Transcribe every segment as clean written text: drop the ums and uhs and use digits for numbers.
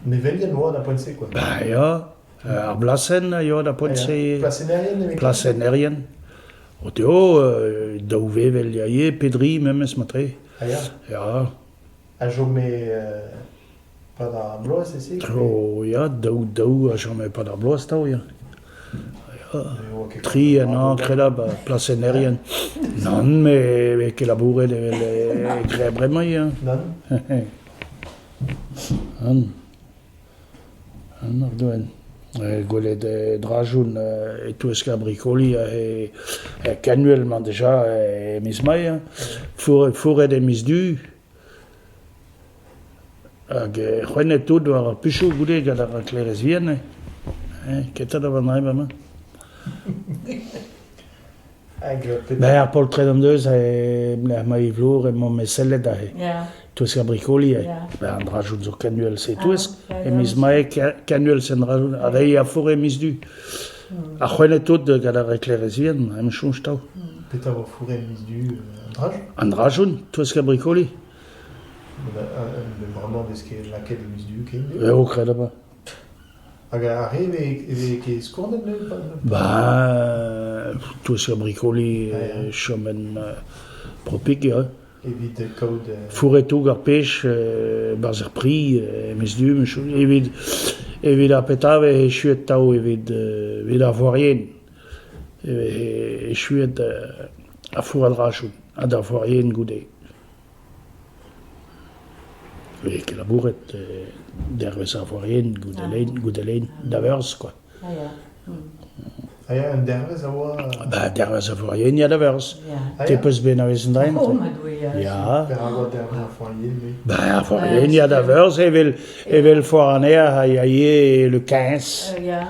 Mevelien oa da poent-se quoi. Ba ya, ar blasenn a yoa da poent-se. Plasennerien ne Plasennerien. O teo, daou vevel ya ivez, pe dri memes matre. Ah ya. Ya. A chome pad ar bloaz e-se? Oh ya, daou daou a chome pad ar bloaz tav ya. Tri en hañv kredabl plasennerien. Nann, me vez ket labouret evel e graer bremañ ya. Nann. Nann. Nann, ar doenn. Gwelet drajoun e-touesk ar brikoli e Kanuel 'mañ deja e miz Mae. Fourret e miz Du. Hag c'hwennet tout war ar puchoù goude gant ar raklerez vihan eo. Ketañ da vannañ bremañ. Hag Ben ar poltred an deus e lec'h ma ivlour emañ me sellet aze. Touesk ar brikoli eo. Ben an drajoù zo Kanuel-se touesk. E miz Mae Kanuel-se an drajoù. Ha reiñ a fourre miz Du. Ar c'hwennet tout gant ar reklerez vihan, em soñj tav. Petra 'vo fourre miz Du an drajoù? An drajoù, touesk ar brikoli. Bremañ 'vez ket lakaet e miz Du ken? Eo, kredabl. Hag ar re e vez ket skornet neuze? Ba, touesk ar brikoli chom en propik, ya. Evit kaout... Fourretoù ar pech 'barzh ar pri, e miz Du, evit evit ar petra e vez echuet atav evit evit ar foarien. E vez echuet ar fourradrajoù ha d'ar foarien goude. E vez ket labouret dervezh ar foarien goude lein, goude lein, da veurz kwa. Ah ya. Ah ya, un dervezh a oa... Ba, dervezh a foarien ya da veurz. Te peus bet anavezet an dra-mañ? Oh, ma Doue, ya. Ya. Perak oa dervezh ar foarien, me? Ba, ar foarien ya da veurz evel, evel foar an aer a ya ivez le 15. Ya,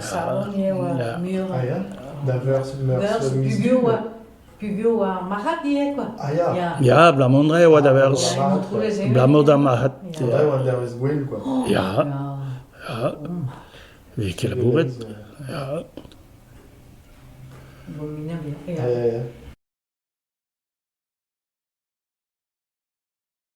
savon eo, mur. Ah ya, da veurz, meur, pugur oa. Pugur oa ar marc'had ivez, quoi. Ah ya. Ya. Ya, abalamour e oa da veurz. Abalamour d'ar marc'had. Ya, oa dervezh gwell, quoi. Ya. Ya. Vez ket labouret. Ya. Bon, ya. Ya, ya.